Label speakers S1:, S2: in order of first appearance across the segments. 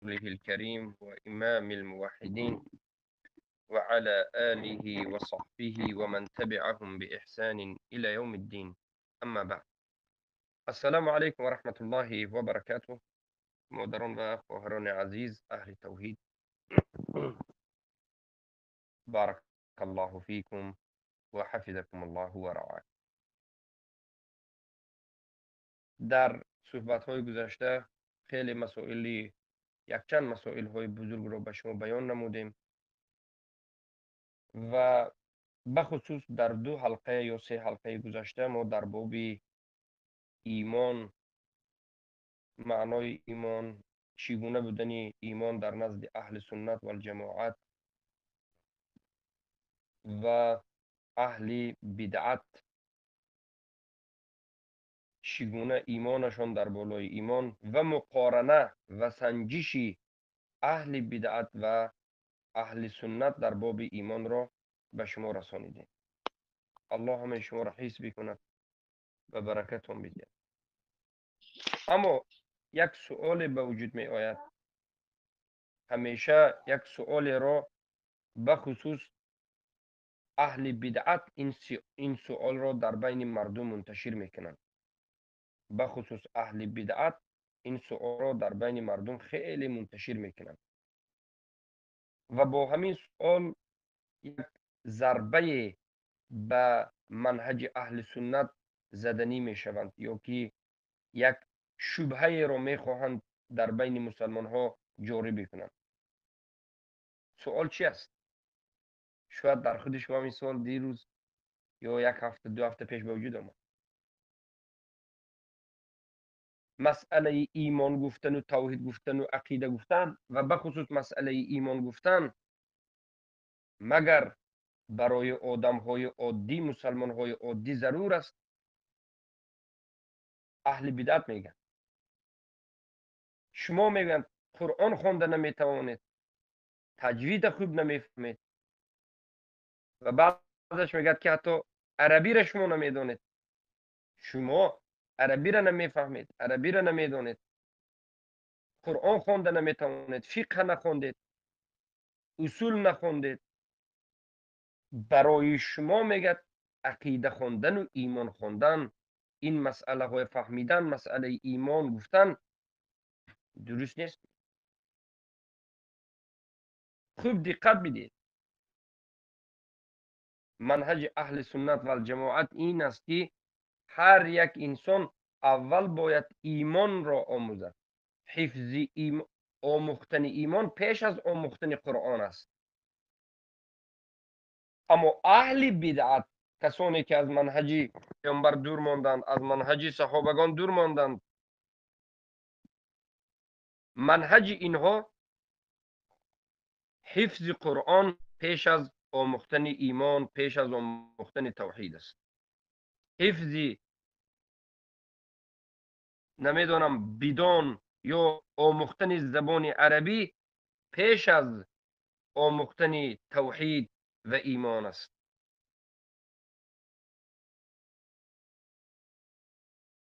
S1: الكريم وإمام الموحدين وعلى آله وصحبه ومن تبعهم بإحسان إلى يوم الدين. أما بعد، السلام عليكم ورحمة الله وبركاته. مادران و خواهران عزیز اهل توحید، بارک الله فیکم و حفظکم الله و رعاکم. در صحبت‌های گذشته خیلی مسائلی، یکچند مسائل‌های بزرگ را به شما بیان نمودیم و بخصوص در دو حلقه یا سه حلقه گذشته ما در باب ایمان، معنای ایمان، چگونه بودن ایمان در نزد اهل سنت و الجماعت و اهل بدعت، چگونه ایمانشان در بالای ایمان و مقارنه و سنجش اهل بدعت و اهل سنت در باب ایمان را به شما رسانیدیم. الله همه شما را حفظ بکند و برکتون بدهد. اما یک سؤال به وجود می آید، همیشه یک سؤال را بخصوص اهل بدعت این سؤال را در بین مردم منتشر میکنند. بخصوص اهل بدعت این سؤال را در بین مردم خیلی منتشر میکنند و با همین سؤال یک ضربه به منهج اهل سنت زدنی میشوند یا که یک شبهه را میخواهند در بین مسلمان ها جاری بکنند. سؤال چی است؟ شاید در خود شما این سؤال دیروز یا یک هفته دو هفته پیش به وجود آمد. مسئله ایمان گفتن و توحید گفتن و عقیده گفتن و بخصوص مسئله ایمان گفتن مگر برای آدم های عادی، مسلمان های عادی ضرور است؟ اهل بدعت میگن. شما میگن قرآن خوانده نمیتوانید، تجوید خوب نمیفهمید و بعضش میگد که حتی عربی را شما نمیدونید. شما عربی را نمیفهمید، عربی را نمیدونید، قرآن خوانده نمیتوانید، فقه نخوندید، اصول نخوندید. برای شما میگد عقیده خواندن و ایمان خواندن، این مسئله های فهمیدن، مسئله ایمان گفتن درست نیست. خوب دقت بدید. منهج اهل سنت و الجماعت این است که هر یک انسان اول باید ایمان را آموزد. حفظ آموختن ایمان پیش از آموختن قرآن است. اما اهل بدعت، کسانی که از منهج پیامبر دور ماندند، از منهج صحابگان دور ماندند، منهج اینها حفظ قرآن پیش از آموختن ایمان، پیش از آموختن توحید است. حفظ نمیدانم بدان یا آموختن زبان عربی پیش از آموختن توحید و ایمان است.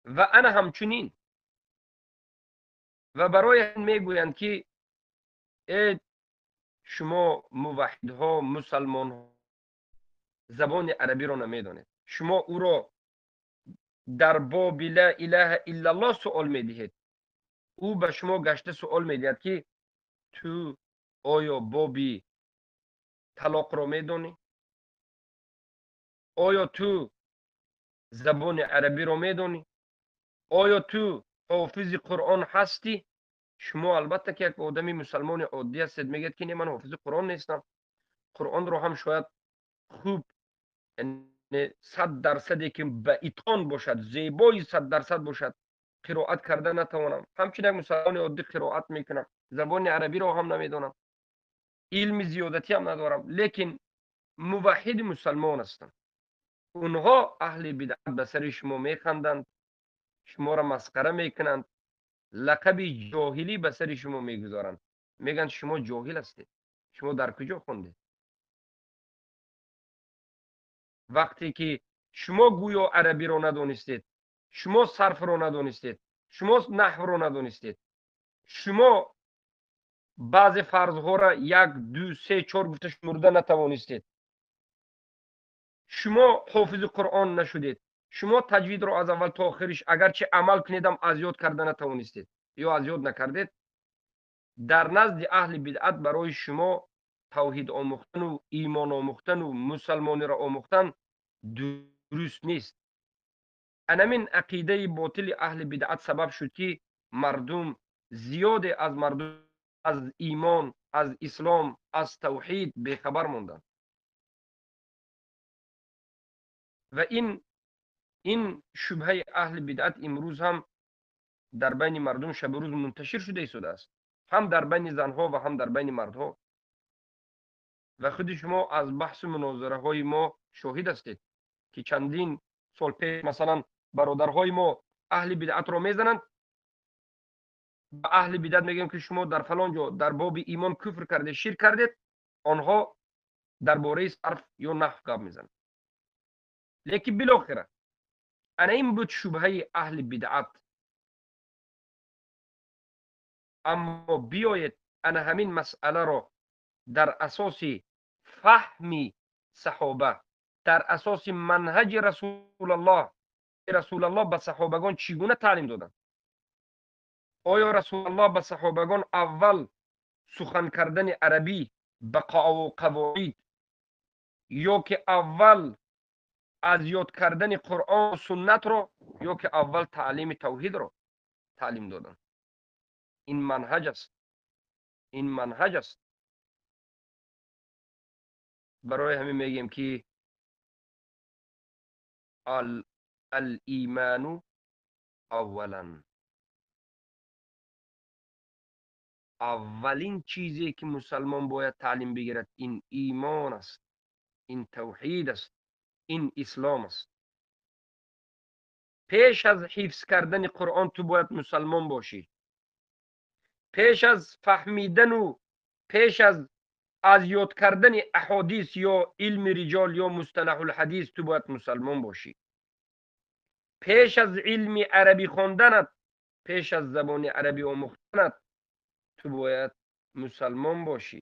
S1: و انا همچنین و برای میگویند که ای شما موحدها، مسلمان ها، زبان عربی را نمیدانید، شما او را در باب لا اله الا الله سوال میدهید، او به شما گشته سوال میدهد که تو آیا بابی طلاق را میدانی؟ آیا تو زبان عربی را میدانی؟ آیا تو حافظ قرآن هستی؟ شما البته که یک آدمی مسلمان عادی هستید، میگید که نه من حافظ قرآن نیستم، قرآن رو هم شاید خوب 100% که به اتقان باشد، زیبایی 100% باشد، قرائت کرده نتوانم. همچنین یک مسلمان عادی قرائت میکنم، زبان عربی رو هم نمیدونم، علم زیادتی هم ندارم، لیکن موحد مسلمان هستم. اونها اهل بدعت به سر شما میخندند، شما را مسخره میکنند، لقب جاهلی به سر شما میگذارند، میگن شما جاهل هستید، شما در کجا خوندید؟ وقتی که شما گویا عربی رو ندونستید، شما صرف رو ندونستید، شما نحو رو ندونستید، شما Баъзе фарзҳоро як, ду, се, чор гуфта шумурда натавонистед. Шумо ҳофизи Қуръон нашудед. Шумо таҷвидро аз аввал то охириш агарчи амал кунедам, аз ёд карда натавонистед ё аз ёд накардед. Дар назди аҳли бидъат барои шумо тавҳид омӯхтану имон омӯхтану мусалмониро омӯхтан дуруст нест. Анамин ақидаи ботили аҳли бидъат сабаб шуд, ки мардум, зиёде аз мардум, аз имон, аз ислом, аз тавҳид бехабар монданд. Ва ин шубҳаи аҳли бидъат имрӯз ҳам дар байни мардум шабу рӯз мунташир шуда истодааст, ҳам дар байни занҳо ва ҳам дар байни мардҳо. Ва худи шумо аз баҳсу мунозираҳои мо шоҳид ҳастед, ки чандин сол пеш, масалан, бародарҳои мо аҳли бидъатро мезананд, ба аҳли бидъат мегӯем, ки шумо дар фалон ҷо дар боби имон куфр кардед, ширк кардед. Онҳо дар бораи сарф ё наҳв гап мезананд. Лекин билохира ана ин буд шубҳаи аҳли бидъат. Аммо биёед, ана ҳамин масъаларо дар асоси фаҳми саҳоба, дар асоси манҳаҷи Расулаллоҳ, Расулаллоҳ ба саҳобагон чӣ гуна таълим доданд? Оё Расулаллоҳ ба саҳобагон аввал сухан кардани арабӣ ба қавоид ё ки аввал аз ёд кардани Қуръон, суннатро, ё ки аввал таълими тавҳидро таълим доданд? Ин манҳаҷ аст, ин манҳаҷ аст. Барои ҳамин мегӯем, ки алиману аввалан, аввалин чизе ки мусалмон бояд таълим бигирад, ин имон аст, ин тавҳид аст, ин ислом аст. Пеш аз ҳифз кардани Қуръон ту бояд мусалмон бошӣ. Пеш аз фаҳмидану пеш аз ёд кардани аҳодис ё илми риҷол ё мусталаҳулҳадис ту бояд мусалмон бошӣ. Пеш аз илми арабӣ хонданат, пеш аз забони арабӣ омӯхтанат ту бояд мусалмон бошӣ.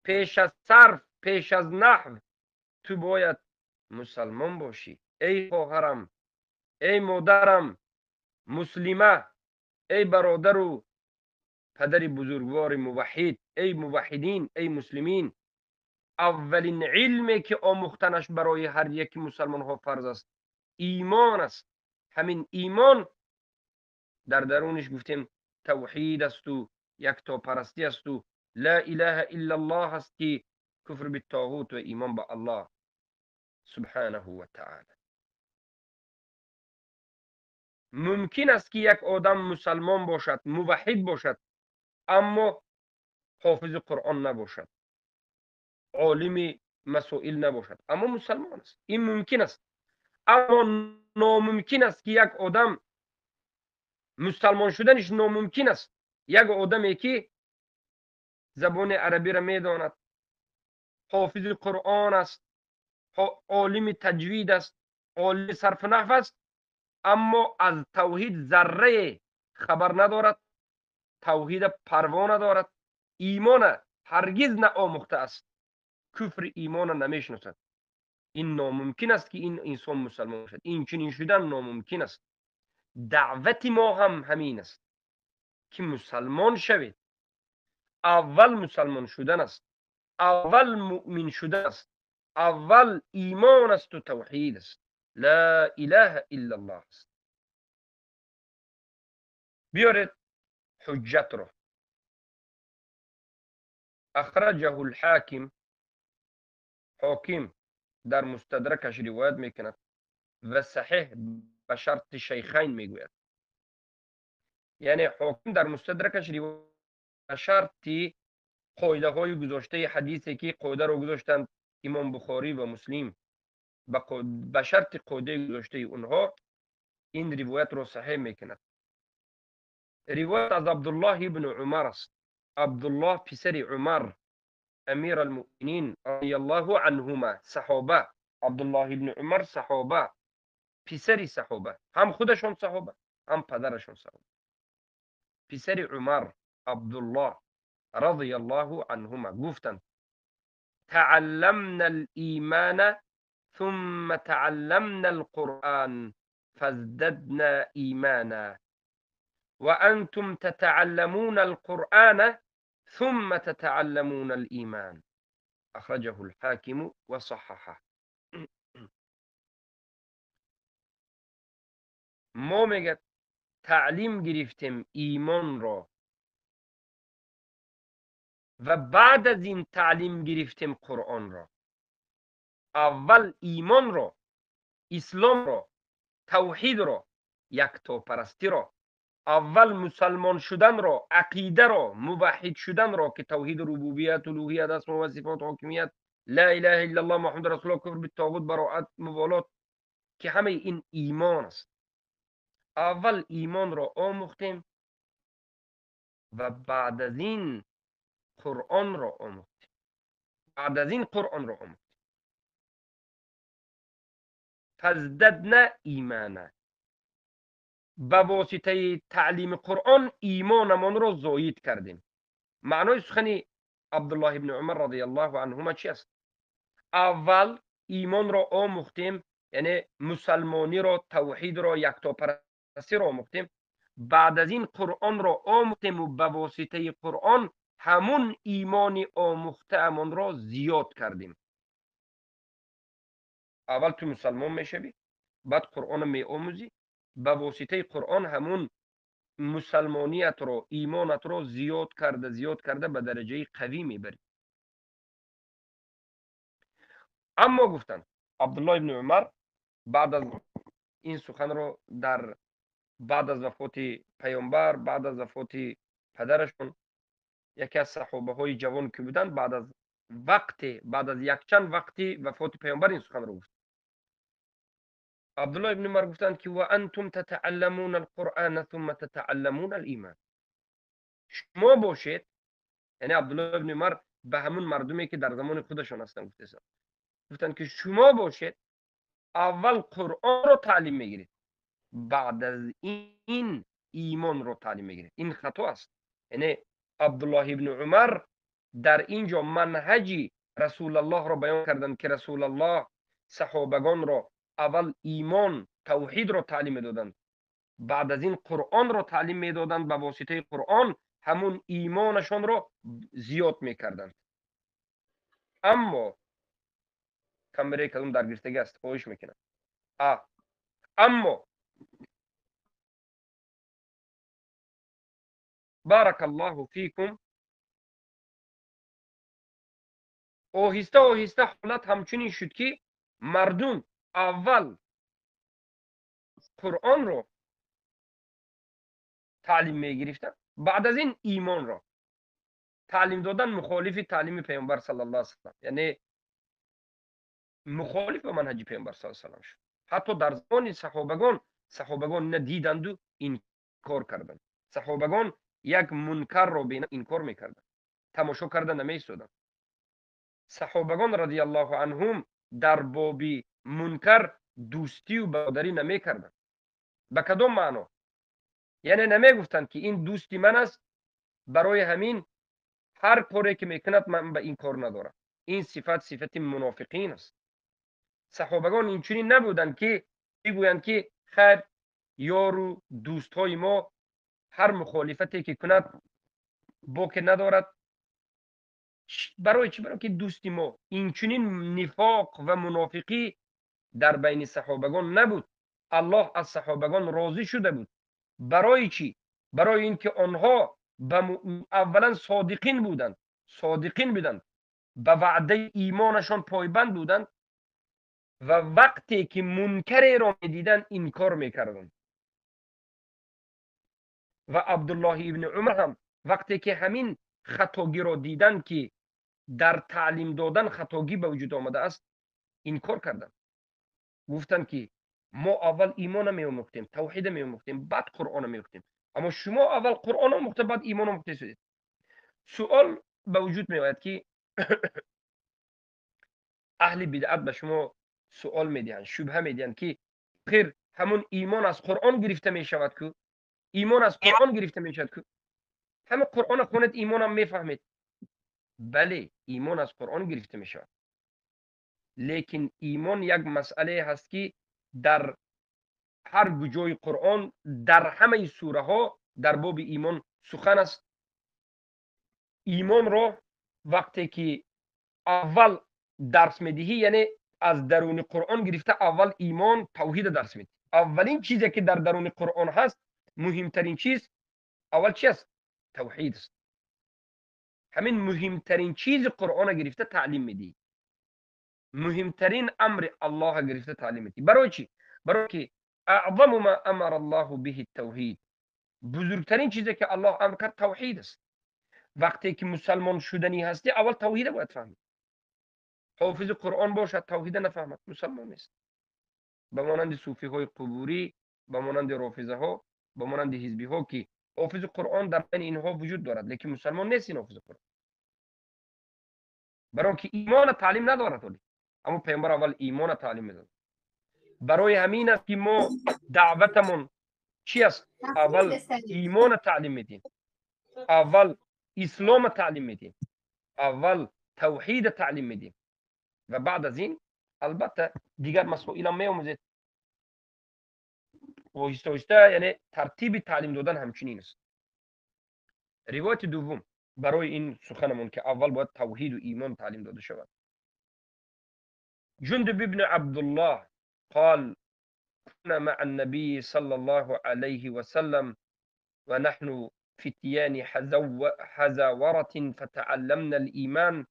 S1: Пеш аз сарф, пеш аз наҳв ту бояд мусалмон бошӣ. Эй хоҳарам, эй модарам муслима, эй бародару падари бузургвори муваҳҳид, эй муваҳҳидин, эй муслимин, аввалин илме ки омӯхтанаш барои ҳар яки мусалмонҳо фарз аст, имон аст. Ҳамин имон дар даруниш, гуфтем, тавҳид асту яктопарастӣ асту ла илаҳа иллаллоҳ аст, ки куфр биттоғут ва имон ба Аллоҳ субҳанаҳу ва таъала. Мумкин аст, ки як одам мусалмон бошад, муваҳҳид бошад, аммо ҳофизи Қуръон набошад, олими масоил набошад, аммо мусалмон аст. Ин мумкин аст. Аммо номумкин аст, ки як одам мусалмон шуданиш номумкин аст, як одаме ки забони арабиро медонад, ҳофизи Қуръон аст, олими таҷвид аст, олими сарфу наҳв аст, аммо аз тавҳид заррае хабар надорад, тавҳида парво надорад, имона ҳаргиз наомӯхтааст, куфри имона намешиносад. Ин номумкин аст, ки ин инсон мусалмон бошад. Ин чунин шудан номумкин аст. Даъвати мо ҳам ҳамин аст, ки мусалмон шавед. Аввал мусалмон шудан аст, аввал муъмин шудан аст, аввал имон асту тавҳид аст, ла илаҳа иллаллоҳ аст. Биёред ҳуҷҷатро. Ахраҷаҳу лҳоким, ҳоким дар Мустадракаш ривоят мекунад ва саҳеҳ ба шарти шайхайн мегӯяд. Яъне ҳоким дар Мустадракаш ба шарти қоидаҳои гузоштаи ҳадисе, ки қоидаро гузоштанд имом Бухорӣ ва Муслим, ба шарти қоидаи гузоштаи онҳо ин ривоятро саҳеҳ мекунад. Ривоят аз Абдуллоҳ ибну Умар аст. Абдуллоҳ писари Умар, амир алмуъминин радиаллоҳу анҳума, саҳоба. Абдуллоҳ ибни Умар саҳоба, писари саҳоба, ҳам худашон саҳоба, ҳам падарашон саҳоба. Писари Умар Абдуллоҳ. رضی الله عنهما گفتند: تعلمنا الایمان ثم تعلمنا القرآن فازددنا ایمانا وانتم تتعلمون القرآن ثم تتعلمون الایمان. اخرجه الحاکم وصححه. ما میگه تعلیم گرفتیم ایمان را و بعد از این تعلیم گرفتیم قرآن را. اول ایمان را، اسلام را، توحید را، یکتاپرستی را، اول مسلمان شدن را، عقیده را، موحد شدن را که توحید ربوبیت، الوهیت، اسما و صفات، حاکمیت، لا اله الا الله محمد رسول الله، کفر بالطاغوت، براءت، موالات، که همه این ایمان است. اول ایمان را آموختیم و بعد از این قرآن را آموختیم. بعد از این قرآن را آموختیم. فازددنا ایمانا، به واسطه تعلیم قرآن ایمانمان را زاید کردیم. معنای سخن عبدالله ابن عمر رضی الله عنهما چی است؟ اول ایمان را آموختیم، یعنی مسلمانی را، توحید را، یکتاپرستی را آموختیم. بعد از این قرآن را آموختیم و به واسطه قرآن همون ایمان آموخته امان را زیاد کردیم. اول تو مسلمان میشوی، بعد قرآن می آموزی، به واسطه قرآن همون مسلمانیت را، ایمانت را زیاد کرده زیاد کرده به درجه قوی میبری. اما گفتند عبدالله ابن عمر بعد از این سخن را در بعد از وفات پیامبر، بعد از وفات پدرشون، یکی از صحابه های جوان که بودند، بعد از وقت، بعد از یک چند وقتی وفات پیامبر این سخن را گفت. عبدالله ابن عمر گفتند که و انتم تتعلمون القرآن ثم تتعلمون الایمان. شما باشید، یعنی عبدالله ابن عمر به همون مردمی که در زمان خودشان هستند گفته، گفتند که شما باشید اول قرآن رو تعلیم میگیرید، بعد از این ایمان رو تعلیم میگیرید. این خطا است. یعنی عبدالله ابن عمر در اینجا منهج رسول الله را بیان کردند که رسول الله صحابگان را اول ایمان، توحید را تعلیم میدادند، بعد از این قرآن را تعلیم میدادند، به واسطه قرآن همون ایمانشان را زیاد میکردند. اما کمره کدوم در گرفتگی است، خواهش میکنم. اما بارک الله فیکم، آهسته آهسته حالت همچنین شد که مردم اول قرآن رو تعلیم میگرفتن، بعد از این ایمان را تعلیم دادن مخالف تعلیم پیامبر صلی الله علیه و سلم، یعنی مخالف منهج پیامبر صلی الله علیه و سلم شد. حتی در زمان صحابگان، صحابگان ندیدند و انکار کردند. صحابگان یک منکر را بین انکار میکردند، تماشا کردن نمی‌ایستادند. صحابگان رضی الله عنهم در باب منکر دوستی و برادری نمیکردند. به کدام معنا؟ یعنی نمیگفتند که این دوستی من است، برای همین هر کاری که میکند من به این کار ندارم. این صفت صفت منافقین است. صحابگان اینچنین نبودند که بگویند که خیر یارو دوستهای ما هر مخالفتی که کند باک ندارد. برای چی؟ برای که دوستی ما. اینچنین نفاق و منافقی در بین صحابگان نبود. الله از صحابگان راضی شده بود. برای چی؟ برای اینکه آنها اولا صادقین بودند، صادقین بودند، به وعده ایمانشان پایبند بودند و وقتی که منکری را میدیدند انکار میکردند. و عبدالله ابن عمر هم وقتی که همین خطاگی را دیدند که در تعلیم دادن خطاگی به وجود آمده است، انکار کردند. گفتند که ما اول ایمان میآموختیم، توحید میآموختیم، بعد قرآن میآموختیم، اما شما اول قرآن آموخته بعد ایمان آموخته شدید. سوال به وجود میآید که اهل بدعت به شما سوال میدهند، شبهه میدهند که خیر همون ایمان از قرآن گرفته میشود که ایمان از قرآن گرفته میشود که Ҳама Қуръона хонед, имонам мефаҳмед. Бале, имон аз Қуръон гирифта мешавад, лекин имон як масъалае ҳаст, ки дар ҳар ҷои Қуръон, дар ҳамаи сураҳо дар боби имон сухан аст. Имонро вақте ки аввал дарс медиҳӣ, яъне аз даруни Қуръон гирифта аввал имон, тавҳида дарс медиҳӣ. Аввалин чизе ки дар даруни Қуръон ҳаст, муҳимтарин чиз аввал чи аст? Тавҳид аст. Ҳамин муҳимтарин чизи Қуръона гирифта таълим медиҳӣ, муҳимтарин амри Аллоҳа гирифта таълим медиҳӣ. Барои чӣ? Барои ки аъзаму ма амара Аллоҳу биҳи тавҳид, бузургтарин чизе ки Аллоҳ амр кард, тавҳид аст. Вақте ки мусалмон шуданӣ ҳастӣ, аввал тавҳида бояд фаҳмӣ. Ҳофизи Қуръон бошад, тавҳида нафаҳмад, мусалмон нест. Ба монанди суфиҳои қубурӣ, ба монанди рофизаҳо, ба монанди ҳизбиҳо, ки ҳофизи Қуръон дар байни инҳо вуҷуд дорад, лекин мусалмон нест ин ҳофизи Қуръон, барои ки имона таълим надорад. Оли аммо паёмбар аввал имона таълим медод. Барои ҳамин аст, ки мо даъватамон чи аст? Аввал имона таълим медиҳем, аввал ислома таълим медиҳем, аввал тавҳида таълим медиҳем ва баъд аз ин албатта дигар масоилам меомӯзед оҳиста оҳиста. Яъне тартиби таълим додан ҳамчунин аст. Ривояти дуввум барои ин суханамон, ки аввал бояд тавҳиду имон таълим дода шавад. Ҷундуб ибни Абдуллоҳ قال: كنا مع النبي صلى الله عليه وسلم ونحن فتيان حزاورة، فتعلمنا الإيمان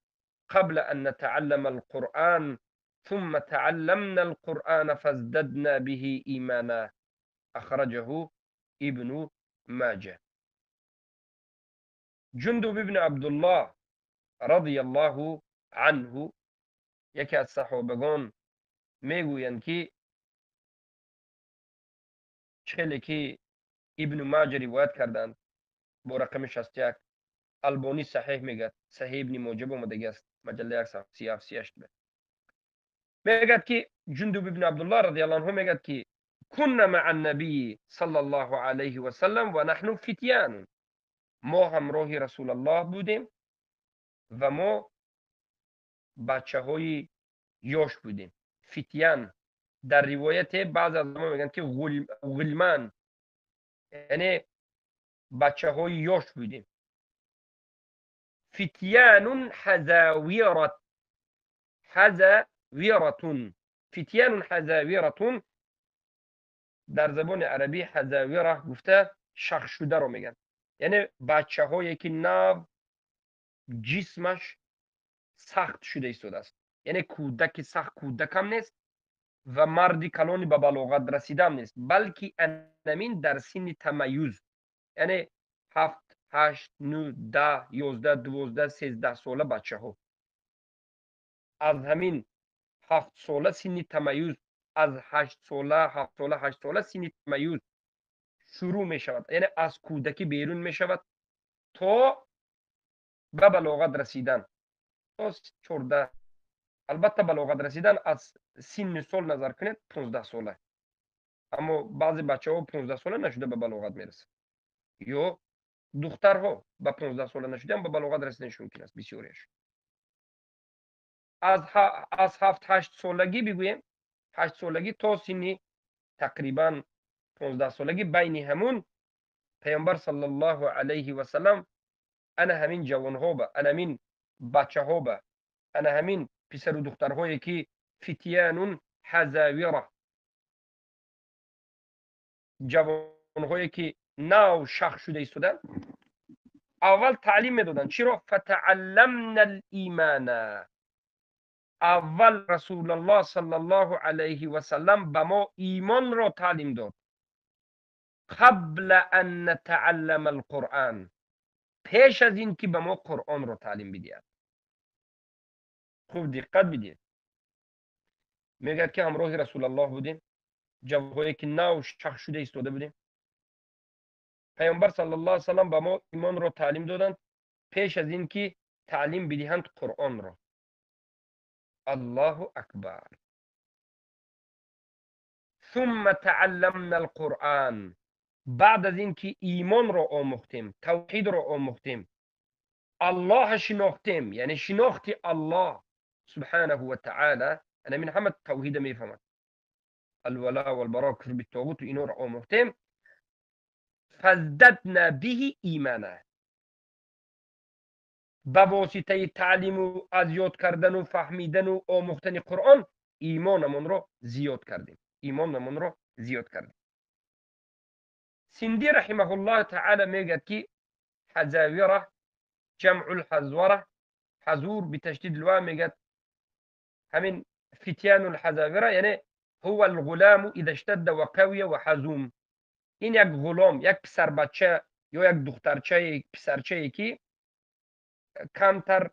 S1: قبل أن نتعلم القرآن، ثم تعلمنا القرآن فازددنا به إيمانا. أخرجه ابن ماجه. جندب ابن عبدالله رضی الله عنه، یکی از صحابگان، میگویند که خیلی که ابن ماجه روایت کردند با رقم 61، البانی صحیح میگه، صحیح ابن ماجه اومده است، مجله 1 صفحه 37 38. میگه که جندب ابن عبدالله رضی الله عنه میگه که كنا مع النبي صلى الله عليه وسلم ونحن فتيان، ما همراه رسول الله بودیم و ما بچه های یاش بودیم. فتیان، در روایت بعض از ما میگن که غلمان، یعنی بچه های یاش بودیم. فتیان حزاویرت، حزاویرتون، فتیان حزاویرتون. در زبان عربی حزاویره گفته شخ شده رو میگن، یعنی بچه هایی که نو جسمش سخت شده ایستاده است، یعنی کودک سخت کودکم نیست و مردی کلانی به بلاغت رسیدم نیست، بلکه انمین در سن تمیز، یعنی 7، 8، 9، 10، 11، 12، 13 ساله بچه ها. از همین 7 ساله سن تمیز، از 8 ساله، 7 ساله، 8 ساله سن تمیز شروع می شود، یعنی از کودکی بیرون می شود تا به بلاغت رسیدن تا 14. البته بلاغت رسیدن از سن سال نظر کنید 15 ساله، اما بعضی بچه ها 15 ساله نشده به بلاغت میرسه، یا دخترها به 15 ساله نشده هم به بلاغت رسیدنش ممکن است بسیاریش. از 7 8 سالگی بگوییم، 8 سالگی تا سنی تقریبا 15 سالگی، بین همون پیامبر صلی الله علیه و سلم انا همین جوانها به، انا همین بچه ها به، انا همین پسر و دخترهایی که فتیان حزاویره، جوانهایی که نو شخ شده ایستادن، اول تعلیم میدادن. چرا؟ فتعلمنا الایمان. اول رسول الله صلی الله علیه و سلم به ما ایمان را تعلیم داد، قبل ان نتعلم القرآن، پیش از این که به ما قرآن را تعلیم بدهد. خوب دقت بدید. میگه که همراه رسول الله بودیم، جوانهایی که نو شخ شده ایستاده بودیم، پیامبر صلی الله علیه و سلم به ما ایمان را تعلیم دادند پیش از این که تعلیم بدهند قرآن را. الله اکبر. ثم تعلمنا القرآن. بعد از اینکه ایمان را آموختیم، توحید را آموختیم، الله شناختیم، یعنی شناخت الله سبحانه و تعالی، انا من همه توحید میفهمد، الولاء والبراء کفر بالطاغوت و اینا را آموختیم، فازددنا به ایمانا، به واسطه تعلیم و از یاد کردن و فهمیدن و آموختن قرآن ایمانمان را زیاد کردیم، ایمانمان را زیاد کردیم. سندی رحمه الله تعالی میگه که حزاوره جمع الحزوره، حزور بتشدید الواو، میگه همین فتیان الحزاوره، یعنی هو الغلام اذا اشتد وقوی وحزوم. این یک غلام، یک پسر بچه یا یک دخترچه، یک پسرچه که کمتر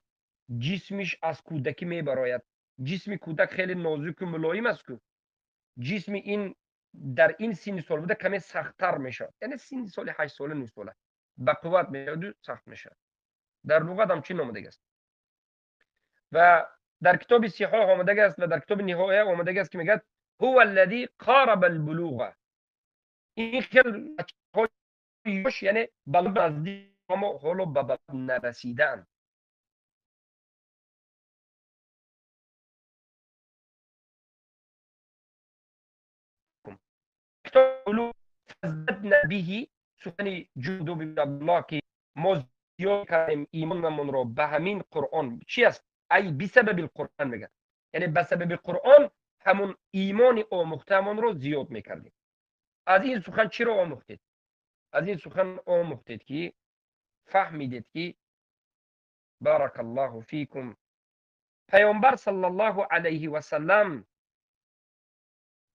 S1: جسمش از کودکی میبراید. جسم کودک خیلی نازک و ملایم است که جسم این در این سن سال بوده کمی سخت‌تر میشه، یعنی سن سال 8 ساله 9 ساله به قوت میاد و سخت میشه. در لغت هم چین آمده است و در کتاب صحاح آمده است و در کتاب نهایه آمده است که میگه هو الذی قارب البلوغ. این خیلی یعنی بلوغ نزدیک اما حالا به بلوغ نرسیدن. کتاب فازددنا به سخن جندب بن عبدالله که ما زیاد کردیم ایمانمان را به همین قرآن. چی است؟ ای بسبب القرآن میگه، یعنی به سبب قرآن همون ایمان آموخته‌مان را زیاد میکردیم. از این سخن چی را آموختید؟ از این سخن آموختید که فهمیدید که بارک الله فیکم پیامبر صلی الله علیه و سلم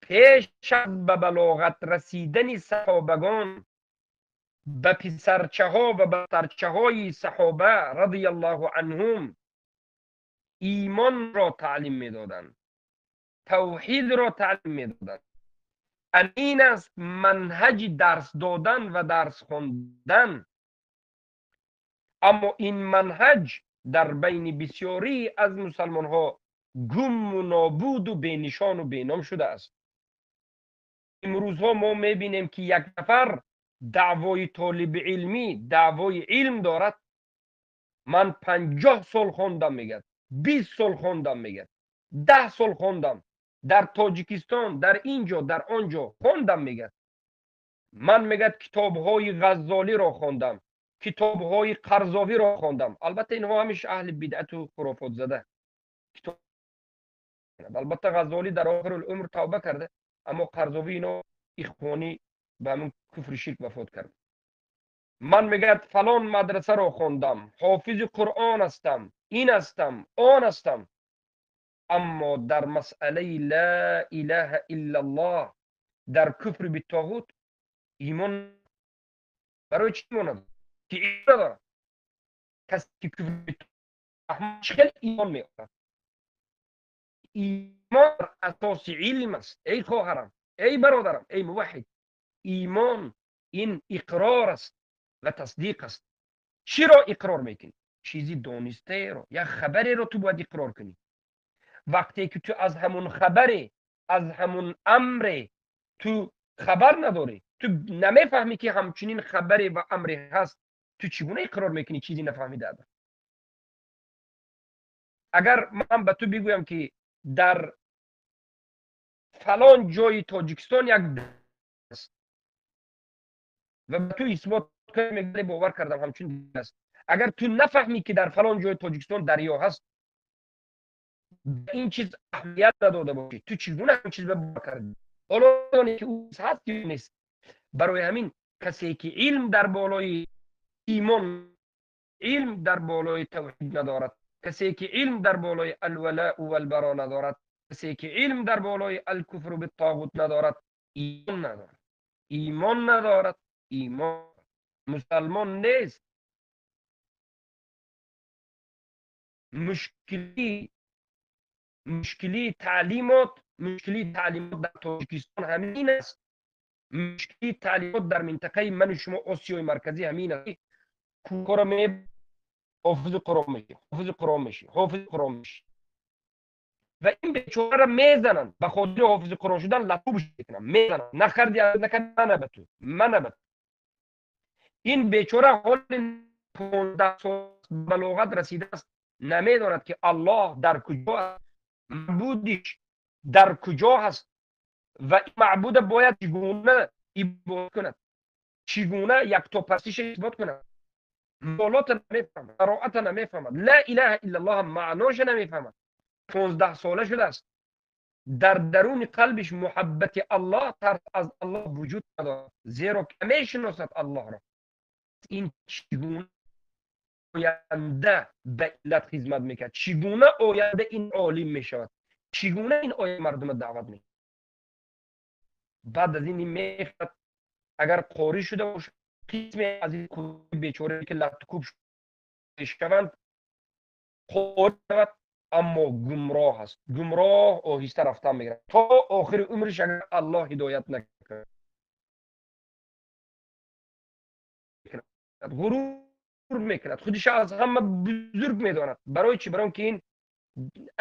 S1: پیش از به بلاغت رسیدن صحابگان به پسرچه ها و به سرچه های صحابه رضی الله عنهم ایمان را تعلیم میدادند، توحید را تعلیم میدادند. این است منهج درس دادن و درس خواندن. اما این منهج در بین بسیاری از مسلمان ها گم و نابود و بینشان و بینام شده است. امروزها ما میبینیم که یک نفر دعوای طالب علمی، دعوای علم دارد. من 50 سال خواندم میگه، 20 سال خواندم میگه، 10 سال خواندم در تاجیکستان، در اینجا، در آنجا خواندم میگه. من میگه کتاب‌های غزالی را خواندم، کتاب‌های قرضاوی را خواندم. البته اینها همیشه اهل بدعت و خرافات زده. البته غزالی در آخر العمر توبه کرده، اما قرضاوی اینا اخوانی به همون کفر شرک وفات کرد. من میگه فلان مدرسه را خواندم، حافظ قرآن هستم، این هستم، آن هستم، اما در مسئله لا اله الا الله، در کفر بالطاغوت ایمان برای چی ایمان که ایمان ندارد؟ کسی که کفر بالطاغوت خیلی ایمان میآورد. ایمان اساس علم است. ای خواهرم، ای برادرم، ای موحد، ایمان این اقرار است و تصدیق است. چی را اقرار میکنی؟ چیزی دانسته را یا خبری را تو باید اقرار کنی. وقتی که تو از همون خبری، از همون امر تو خبر نداری، تو نمیفهمی که همچنین خبری و امری هست، تو چگونه اقرار میکنی چیزی نفهمیده؟ اگر من به تو بگویم که در فلان جای تاجیکستان یک است و به تو اثبات کنی، باور کردم همچنین است. اگر تو نفهمی که در فلان جای تاجیکستان دریا هست، این چیز اهمیت نداده باشی، تو چگونه همین چیز باور کردی؟ حالا دانی که او هست یا نیست. برای همین کسی که علم در بالای ایمان، علم در بالای توحید ندارد، کسی که علم در بالای الولاء والبراء ندارد، کسی که علم در بالای الکفر بالطاغوت ندارد، ایمان ندارد، ایمان ندارد، ایمان مسلمان نیست. مشکلی تعلیمات، مشکلی تعلیمات در تاجیکستان همین است. مشکلی تعلیمات در منطقه من و شما آسیای مرکزی همین است. کورا می حافظ قرآن میشی، حافظ قرآن میشی، حافظ قرآن میشی و این بیچاره را میزنن به خاطر حافظ قرآن شدن، لطوبش میکنن، میزنن. نخردی نکردی، من به تو، من به تو. Ин бечора ҳоли 15 сол балоғат расидааст, намедонад ки Аллоҳ дар куҷо аст, маъбудиш дар куҷо ҳаст ва ин маъбуда бояд чӣ гуна ибодат кунад, чӣ гуна яктопарастиша исбот кунад. Молота намефаҳмад, бароата намефаҳмад, ла илаҳа иллаллоҳ маъноша намефаҳмад. 15 сола шудааст, дар даруни қалбиш муҳаббати Аллоҳ, тарс аз Аллоҳ вуҷуд надорад, зеро ки намешиносад Аллоҳро. Ин чӣ гуна оянда ба миллат хизмат мекард? Чӣ гуна оянда ин олим мешавад? Чӣ гуна ин оянда мардума даъват мекард? Баъд аз ин мехоҳад, агар қорӣ шуда бошад, қисме аз ин бечорае ки латтукӯб мешаванд, қорӣ шавад, аммо гумроҳ аст. Гумроҳ оҳиста рафтан мегирад то охири умриш, агар Аллоҳ ҳидоят накунад. Ғурур мекунад, худиша аз ҳама бузург медонад. Барои чӣ? Барои ки ин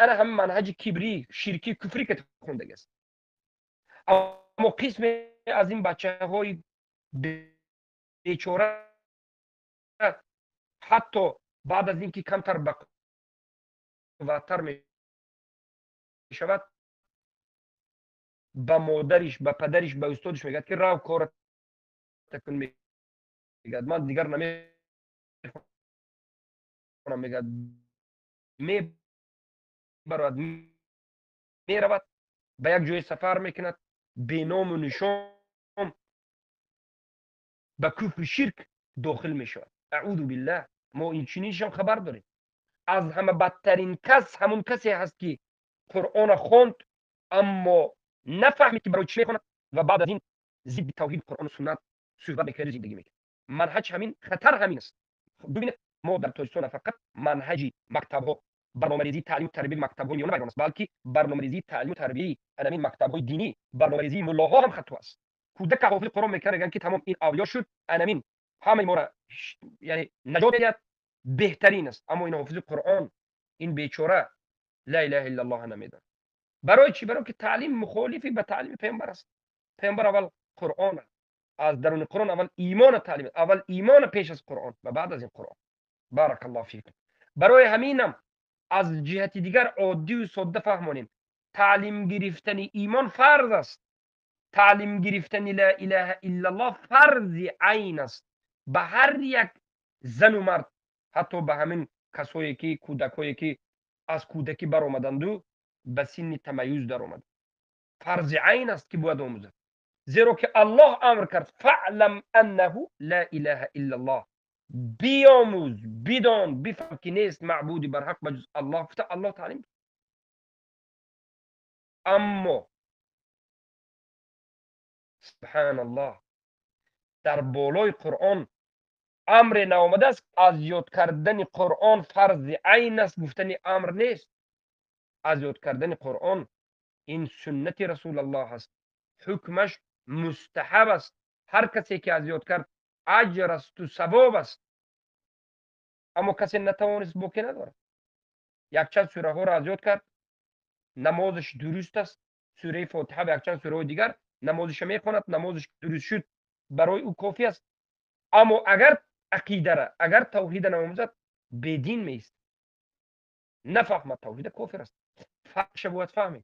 S1: ана ҳама манҳаҷи кибрӣ, ширкӣ, куфрӣ ки хондагиаст. Аммо қисме аз ин бачаҳои бечора ҳатто баъд аз ин ки камтар ба қувваттар мешавад, ба модариш, ба падариш, ба устодиш мегӯяд ки рав кората кун, мегӯяд ман дигар намехонам, мегӯяд мебарад, меравад, ба як ҷое сафар мекунад, беному нишон ба куфри ширк дохил мешавад. Аъузу биллаҳ. Мо инчуниншам хабар дорем. Аз ҳама бадтарин кас ҳамон касе ҳаст ки Қуръона хонд, аммо нафаҳмид ки барои чӣ мехонад ва баъд аз ин зидди тавҳиди Қуръону суннат суҳбат мекард, зиндагӣ мекард. Манҳаҷ ҳамин, хатар ҳамин аст. Бибинед, мо дар Тоҷикистон на фақат манҳаҷи мактабҳо, барномарезии таълиму тарбияи мактабҳои миёна вайрон аст, балки барномарезии таълиму тарбияи ҳамин мактабҳои динӣ, барномарезии муллоҳо ҳам хато аст. Кӯдака ҳофизи Қуръон мекард, мегӯянд ки тамом ин авлиё шуд, анамин ҳамаи моро яъне наҷот медиҳад, беҳтарин аст. Аммо ин ҳофизи Қуръон, ин бечора ла илаҳа иллаллоҳ намедонад. Барои чӣ? Барои ки таълим мухолифи ба таълими паёмбар аст. Паёмбар аввал Қуръон, аз даруни Қуръон аввал имона таълим, аввал имона пеш аз Қуръон ва баъд аз ин Қуръон. Баракаллоҳу фикум. Барои ҳаминам аз ҷиҳати дигар оддию содда фаҳмонем, таълим гирифтани имон фарз аст. Таълим гирифтани ла илаҳа иллаллоҳ фарзи айн аст ба ҳар як зану мард, ҳатто ба ҳамин касое ки кӯдакое ки аз кӯдакӣ баромаданду ба синни тамаюз даромад. Фарзи айн аст ки бояд омӯзад, зеро ки Аллоҳ амр кард: фаълам аннаҳу ла илаҳа иллаллоҳ. Биомӯз, бидон, бифаҳм ки нест маъбуди барҳақ ба ҷуз Аллоҳ. Гуфта Аллоҳ таълим. Аммо субҳаналлоҳ, дар болои Қуръон амре наомадааст. Аз ёд кардани Қуръон фарзи айн аст гуфтани амр нест. Аз ёд кардани Қуръон ин суннати Расулаллоҳ аст, ҳукмаш мустаҳаб аст. Ҳар касе ки аз ёд кард, аҷр асту савоб аст. Аммо касе натавонист, боке надорад. Якчанд сураҳоро аз ёд кард, намозаш дуруст аст. Сураи Фотиҳа ва якчанд сураҳои дигар намозиша мехонад, намозиш дуруст шуд, барои ӯ кофӣ аст. Аммо агар ақидара, агар тавҳида наомӯзад, бедин меистад. Нафаҳмад тавҳида, кофир аст. Фарқша бояд фаҳмед,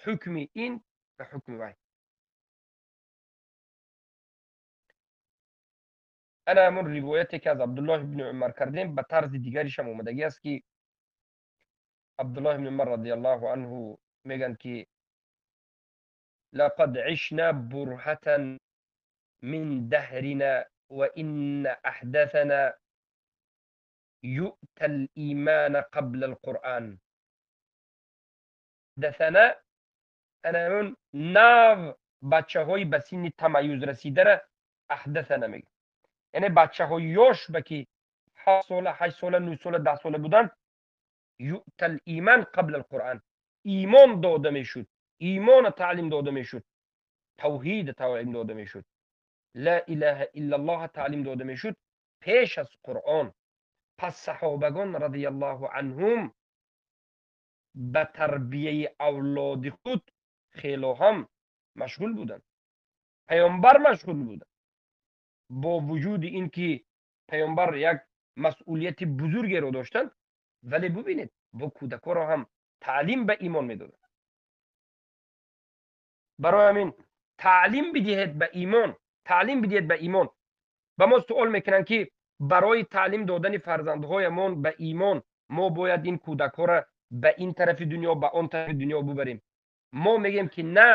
S1: ҳукми ин ва ҳукми вай. Ана ҳамон ривояте ки аз Абдуллоҳ ибни Умар кардем, ба тарзи дигаришам омадагӣ аст ки Абдуллоҳ ибни Умар радиаллоҳу анҳу мегӯянд ки лақад ишна бурҳатан мин даҳрина ва инна аҳдасана юъта л-имана қабла ал-Қуръан. Аҳдасана ана ҳамон нав бачаҳои ба синни тамаюз расидара аҳдасана мегӯяд, яъне бачаҳои ёш ба ки 7 сола, 8 сола, 9 сола, 10 сола буданд, юъта л-иман қабла ал-Қуръан, имон дода мешуд, имона таълим дода мешуд, тавҳида таълим дода мешуд, ла илаҳа иллаллоҳ таълим дода мешуд пеш аз Қуръон. Пас саҳобагон радиаллоҳу анҳум ба тарбияи авлоди худ хело ҳам машғул буданд, паёмбар машғул буданд. Бо вуҷуди ин ки паёмбар як масъулияти бузургеро доштанд, вале бубинед, бо кӯдакҳоро ҳам таълим ба имон медоданд. Барои ҳамин таълим бидиҳед ба имон, таълим бидиҳед ба имон. Ба мо суол мекунанд, ки барои таълим додани фарзандҳоямон ба имон мо бояд ин кӯдакҳоро ба ин тарафи дунё, ба он тарафи дунё бубарем. Мо мегӯем, ки на,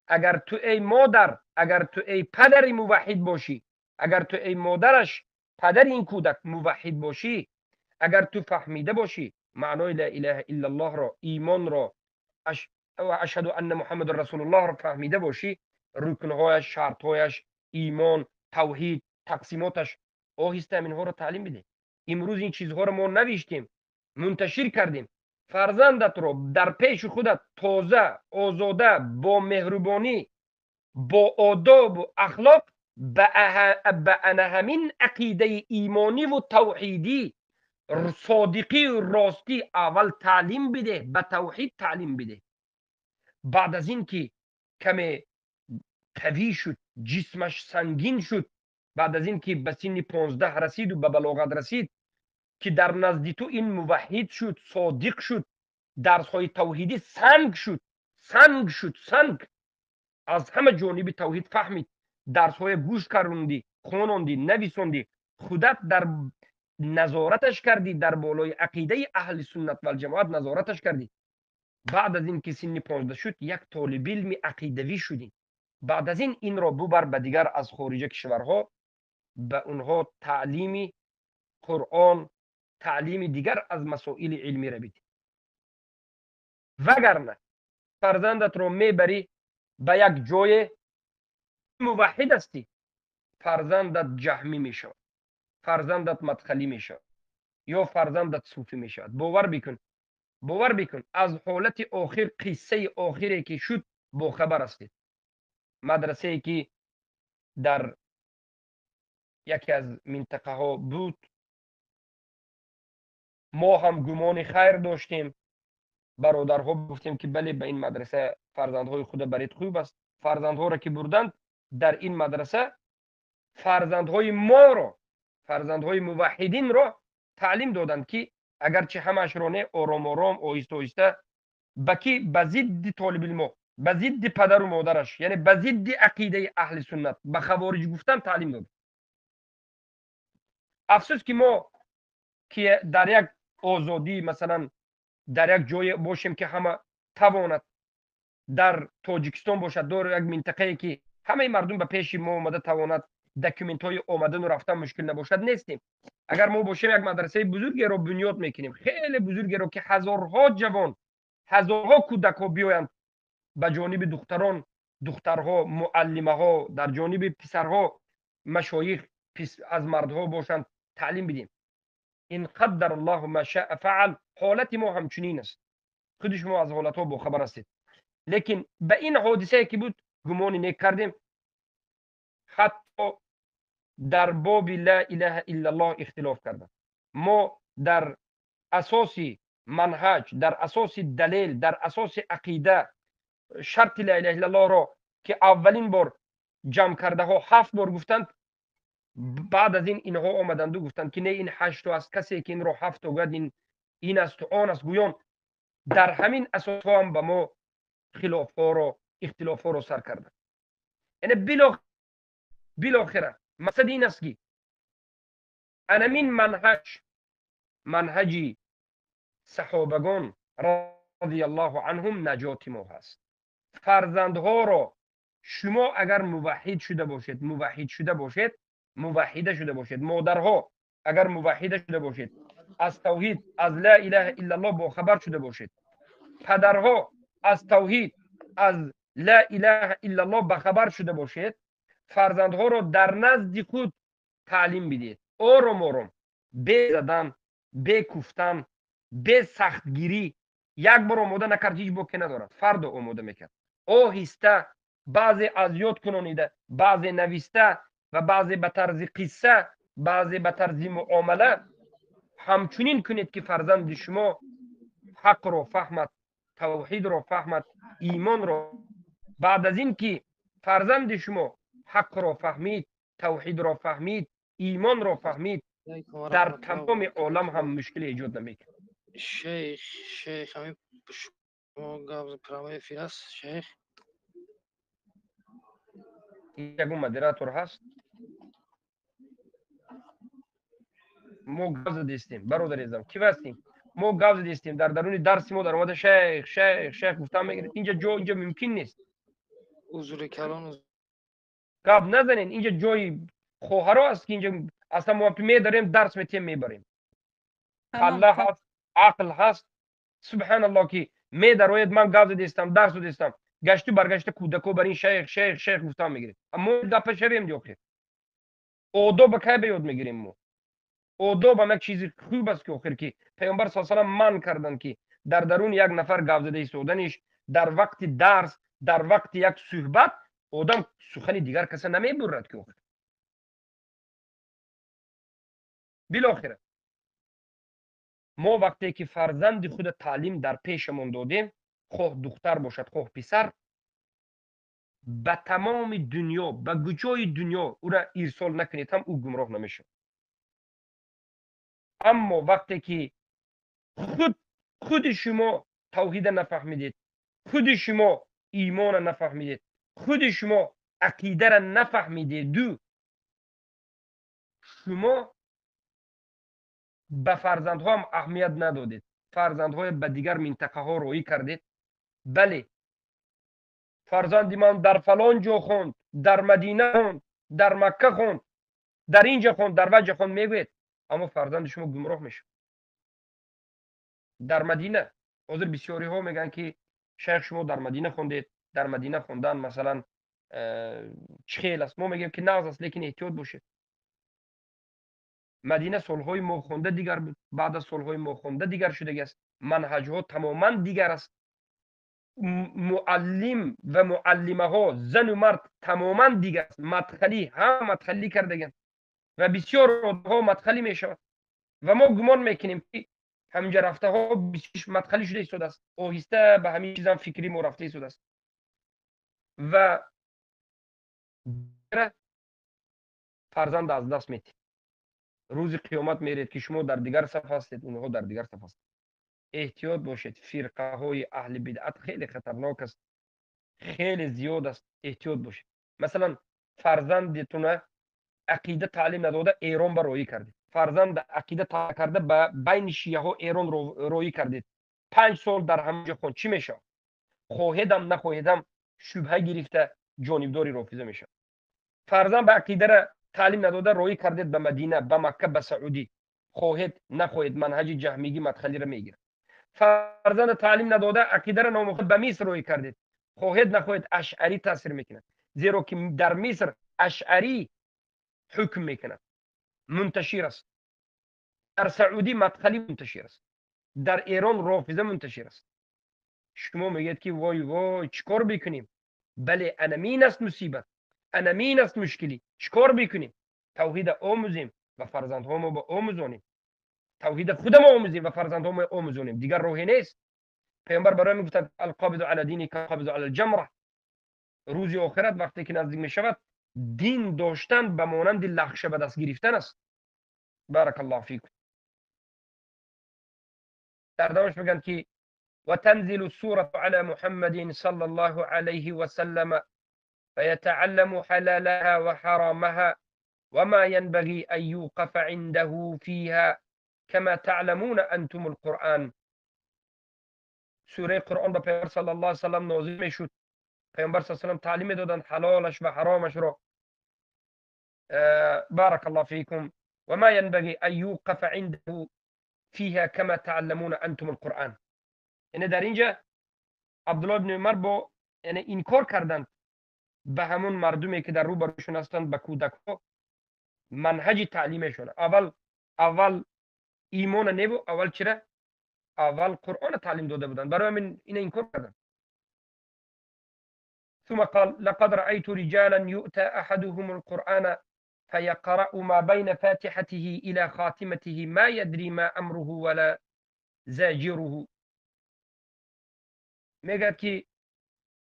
S1: агар ту эй модар, агар ту эй падари муваҳҳид бошӣ, агар ту эй модараш, падари ин кӯдак муваҳҳид бошӣ, агар ту фаҳмида бошӣ маънои ла илаҳа иллаллоҳро, имонро, ва ашҳаду анна муҳаммадан расулуллоҳро фаҳмида бошӣ, рукнҳояш, шартҳояш, имон, тавҳид, тақсимоташ, оҳиста ҳаминҳоро таълим бидеҳ. Имрӯз ин чизҳоро мо навиштем, мунташир кардем. Фарзандатро дар пеши худат тоза, озода, бо меҳрубонӣ, бо одобу ахлоқ ба ана ҳамин ақидаи имониву тавҳидӣ, содиқию ростӣ аввал таълим бидеҳ, ба тавҳид таълим бидеҳ. Баъд аз ин ки каме қавӣ шуд, ҷисмаш сангин шуд, баъд аз ин ки ба синни 15 расиду ба балоғат расид, ки дар назди ту ин муваҳҳид шуд, содиқ шуд, дарсҳои тавҳидӣ санг шуд, санг шуд, санг аз ҳама ҷониби тавҳид фаҳмид, дарсҳоя гӯш кардонди, хонондӣ, нависондӣ, худат дар назораташ кардӣ, дар болои ақидаи аҳли суннат валҷамоат назораташ кардӣ. Баъд аз ин ки синни 15 шуд, як толибилми ақидавӣ шудӣ. Баъд аз ин инро бубар ба дигар аз хориҷа кишварҳо, ба онҳо таълими Қуръон, таълими дигар аз масоили илмиро бидеҳ. Вагарна фарзандатро мебарӣ ба як ҷое, муваҳҳид ҳастӣ, фарзандат ҷаҳмӣ мешавад, фарзандат мадхалӣ мешавад ё фарзандат суфӣ мешавад. Бовар бикун, бовар бикун, аз ҳолати охир, қиссаи охире ки шуд, бохабар ҳастед. Мадрасае ки дар яке аз минтақаҳо буд, мо ҳам гумони хайр доштем, бародарҳо гуфтем, ки бале, ба ин мадраса фарзандҳои худа баред, хуб аст. Фарзандҳоро ки бурданд дар ин мадраса, фарзандҳои моро, фарзандҳои муваҳҳидинро таълим доданд, ки агарчи ҳамаашро не, ором ором, оҳиста оҳиста, ба ки ба зидди толибилмо, ба зидди падару модараш, яъне ба зидди ақидаи аҳли суннат, ба хавориҷ гуфтан таълим дод. Афсӯс, ки мо ки дар як озодӣ, масалан, дар як ҷое бошем, ки ҳама тавонад, дар Тоҷикистон бошад, дор як минтақае, ки ҳамаи мардум ба пеши мо омада тавонад, документҳои омадану рафтан мушкил набошад, нестем. Агар мо бошем, як мадрасаи бузургеро бунёд мекунем, хеле бузургеро, ки ҳазорҳо ҷавон, ҳазорҳо кӯдакҳо биёянд, ба ҷониби духтарон духтарҳо, муаллимаҳо, дар ҷониби писарҳо машоих аз мардҳо бошанд, таълим бидем. Ин қаддар Аллоҳу ма шаа фаал. Ҳолати мо ҳамчунин аст, худи шумо аз ҳолатҳо бохабар ҳастед. Лекин ба ин ҳодисае ки буд, гумони нек кардем, ҳатто дар боби ла илаҳа иллаллоҳ ихтилоф карданд. Мо дар асоси манҳаҷ, дар асоси далел, дар асоси ақида, шарти ла илаҳа иллаллоҳро, ки аввалин бор ҷамъ кардаҳо 7 бор гуфтанд, баъд аз ин инҳо омаданду гуфтанд, ки не, ин ҳаштто аст, касе ки инро ҳафто гӯяд, ин асту он аст. Гӯён дар ҳамин асосҳо ҳам ба мо хилофҳоро, ихтилофҳоро сар карданд. Яъне билохира мақсади ин аст, ки анамин манҳаҷ, манҳаҷи саҳобагон радиаллоҳу анҳум, наҷоти мо ҳаст. Фарзандҳоро шумо агар муваҳҳид шуда бошед, муваҳҳид шуда бошед, муваҳҳида шуда бошед, модарҳо агар муваҳҳида шуда бошед, аз тавҳид, аз ла илаҳа иллаллоҳ бохабар шуда бошед, падарҳо аз тавҳид, аз ла илаҳа иллаллоҳ бахабар шуда бошед, фарзандҳоро дар назди худ таълим бидиҳед, ором ором, бе задан, бе куфтан, бе сахтгирӣ. Як бор омода накард, ҳеҷ боке надорад, фардо омода мекард, оҳиста, баъзе аз ёд кунонида, баъзе нависта ва баъзе ба тарзи қисса, баъзе ба тарзи муомала. Ҳамчунин кунед, ки фарзанди шумо ҳақро фаҳмад, тавҳидро фаҳмад, имонро. Баъд аз ин ки фарзанди шумо ҳақро фаҳмид, тавҳидро фаҳмид, имонро фаҳмид, дар тамоми олам ҳам мушкиле эҷод намекунад.
S2: Шейх, шейх, ҳамин шумо гап прямой эфир аст, шейх.
S1: Ягон модератор ҳаст? Мо гап задистем, бародари азизам, ки ҳастем? Мо гап задистем, дар даруни дарси мо дар омада шейх, шейх, шейх гуфтан мегирад. Инҷа ҷо, инҷа мумкин нест.
S2: Узри калон.
S1: Гап назанед, инҷа ҷои хоҳаро аст, ки инҷа аслан мо медарем, дарс метиҳем, мебарем. Калла ҳаст, ақл ҳаст. Субҳаналлоҳ, ки медароед, ман гап задистам, дарс задистам, гашту баргашта кӯдако бар ин шейх, шейх, шейх гуфтан мегиред. Мо гапа шавем ди охир. Одоба кай ба ёд мегирем мо? Одоб ҳам як чизи хуб аст, ки охир ки Паёмбар саллаллоҳу алайҳи васаллам манъ карданд, ки дар даруни як нафар гап зада истоданиш дар вақти дарс, дар вақти як суҳбат одам сухани дигар каса намебурад, ки охир. Билохира мо вақте ки фарзанди худа таълим дар пешамон додем, хоҳ духтар бошад, хоҳ писар, ба тамоми дунё, ба куҷои дунё ӯра ирсол накунед ҳам, ӯ гумроҳ намешавад. Аммо вақте ки худи шумо тавҳида нафаҳмидед, худи шумо имона нафаҳмидед, худи шумо ақидара нафаҳмидеду, шумо ба фарзандҳо ҳам аҳамият надодед, фарзандҳое ба дигар минтақаҳо роҳӣ кардед. Бале, фарзанди ман дар фалон ҷо хонд, дар Мадина хонд, дар Макка хонд, дар ин ҷо хонд, дар ваҷа хонд мегӯед, аммо фарзанди шумо гумроҳ мешавад. Дар Мадина ҳозир бисёриҳо мегӯянд, ки шайх, шумо дар Мадина хондед, дар Мадина хондан масалан чӣ хел аст? Мо мегӯем, ки нағз аст, лекин эҳтиёт бошед. Мадина солҳои мо хонда дигар буд, баъд аз солҳои мо хонда дигар шудаги аст, манҳаҷҳо тамоман дигар аст, муаллим ва муаллимаҳо зану мард тамоман дигар аст, мадхалӣ ҳама мадхалӣ кардаган ва бисёр одамҳо мадхалӣ мешавад ва мо гумон мекунем, ки ҳаминҷа рафтаҳо бисёр мадхалӣ шуда истодааст, оҳиста ба ҳамин чизам фикри мо рафта истодааст ва фарзанд аз даст метиҳед. Рӯзи қиёмат меред, ки шумо дар дигар саф ҳастед, онҳо дар дигар саф ҳастанд. Эҳтиёт бошед, фирқаҳои аҳли бидъат хеле хатарнок аст, хеле зиёд аст, эҳтиёт бошед. Масалан, фарзандетуна ақида таълим надода Эрон ба роҳӣ кардед, фарзанд ақида таълим карда ба байни шияҳо Эрон роҳӣ кардед, 5 сол дар ҳамонҷо хонд, чӣ мешавад? Хоҳедам нахоҳедам, шубҳа гирифта ҷонибдори рофиза мешавад. Фарзанд ба ақидара таълим надода роҳӣ кардед ба Мадина, ба Макка, ба Саудӣ, хоҳед нахоҳед, манҳаҷи ҷаҳмигӣ мадхалиро мегирад. Фарзанда таълим надода, ақидара номухад ба Миср роҳӣ кардед, хоҳед нахоҳед, ашъарӣ таъсир мекунад, зеро ки дар Миср ашъарӣ ҳукм мекунад, мунташир аст. Дар Саудӣ мадхалӣ мунташир аст, дар Эрон рофиза мунташир аст. Шумо мегӯед, ки вой вой, чӣ кор бикунем? Бале, анамин аст мусибат, анамин аст мушкилӣ. Чӣ кор бикунем? Тавҳида омӯзем ва фарзандҳомо ба омӯзонем, тавҳида худамо омӯзем ва фарзандҳомо омӯзонем, дигар роҳе нест. Паёмбар барои мегуфтанд: القابض على دينه كالقابض على الجمرة. Рӯзи охират вақте ки наздик мешавад, дин доштан ба монанди лахша ба даст гирифтан аст. بارك الله فيكم. Дар давомаш мегӯянд, ки وتنزل السورة على محمد صلى الله عليه وسلم فيتعلم حلالها وحرامها وما ينبغي أن يوقف عنده فيها كما تعلمون أنتم القرآن. سوره قرآن به پیامبر صلی الله علیه وسلم نازل میشد، پیامبر صلی الله علیه وسلم تعلیم میدادند حلالش و حرامش را. بارك الله فيكم. وما ينبغي أن يوقف عنده فيها كما تعلمون أنتم القرآن. یعنی در اینجا عبدالله بن عمر با یعنی اینکار کردند به همون مردمی که در روبروشون هستند، به کودک‌ها منهج تعلیمشون اول اول ایمان نبو، اول چرا؟ اول قرآن تعلیم داده بودند، برای همین این اینکار کردند. ثم قال: لقد رأيت رجالا يؤتى أحدهم القرآن فيقرأ ما بين فاتحته إلى خاتمته ما يدري ما أمره ولا زاجره. میگه که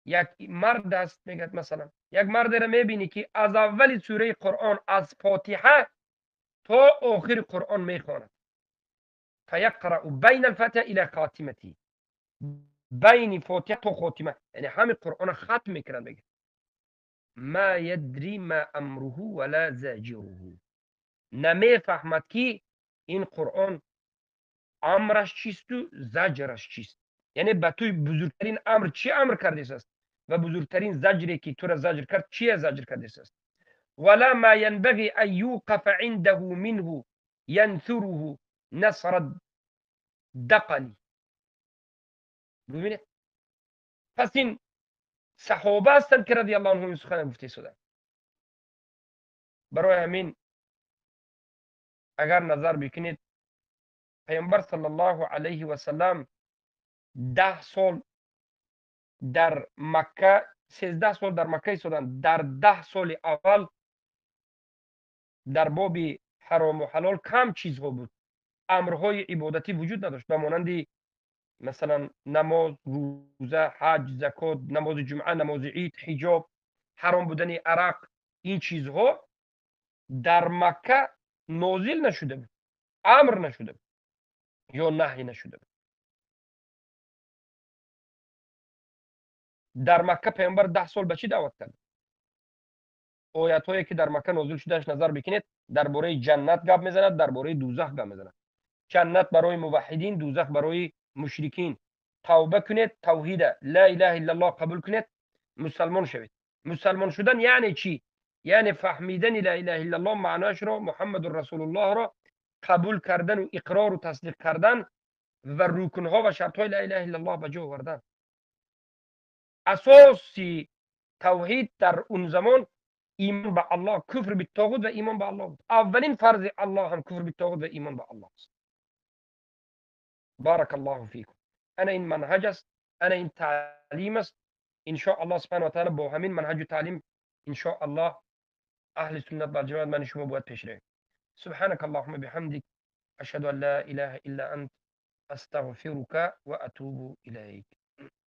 S1: یک مرد است، میگه مثلا یک مرد را میبینی که از اول سوره قرآن از فاتحه تا آخر قرآن میخواند. فیقرأ بین الفاتحه الی خاتمته، بین فاتحه تا خاتمه، یعنی همه قرآن ختم میکنند. میگه ما یدری ما امره ولا زاجره، نمیفهمد که این قرآن امرش چیست و زجرش چیست. یعنی به توی بزرگترین امر چی امر کرده است و بزرگترین زجری که تو را زجر کرد چیه زجر کرده است. ولا ما ينبغي ان يوقف عنده منه ينثره نصر الدقل. ببینید پس این صحابه هستند که رضی الله عنهم سخن گفته شدند. برای همین اگر نظر بکنید پیامبر صلی الله علیه و سلم 10 سال در مکه، 13 سال در مکه ایستادند. در 10 سال اول در باب حرام و حلال کم چیزها بود، امرهای عبادتی وجود نداشت، به مانند مثلا نماز، روزه، حج، زکات، نماز جمعه، نماز عید، حجاب، حرام بودن عرق. این چیزها در مکه نازل نشده بود، امر نشده بود یا نهی نشده بود. در مکه پیامبر 10 سال به چی دعوت کرد؟ آیت هایی که در مکه نازل شدهش نظر بکنید، درباره جنت گپ میزند، درباره دوزخ گپ میزند. جنت برای موحدین، دوزخ برای مشرکین. توبه کنید، توحید لا اله الا الله قبول کنید، مسلمان شوید. مسلمان شدن یعنی چی؟ یعنی فهمیدن لا اله الا الله معناش را، محمد رسول الله را قبول کردن و اقرار و تصدیق کردن و رکنها و شرط های لا اله الا الله به جا آوردن. اساسی توحید در اون زمان ایمان به الله، کفر به طاغوت و ایمان به الله بود. اولین فرض الله هم کفر به طاغوت و ایمان به الله است. بارک الله فیکم. انا این منهج است، انا این تعلیم است. ان شاء الله سبحانه و تعالی با همین منهج و تعلیم ان شاء الله اهل سنت و جماعت من شما باید پیش رویم. سبحانك اللهم بحمدك، اشهد ان لا اله الا انت، استغفرك واتوب اليك.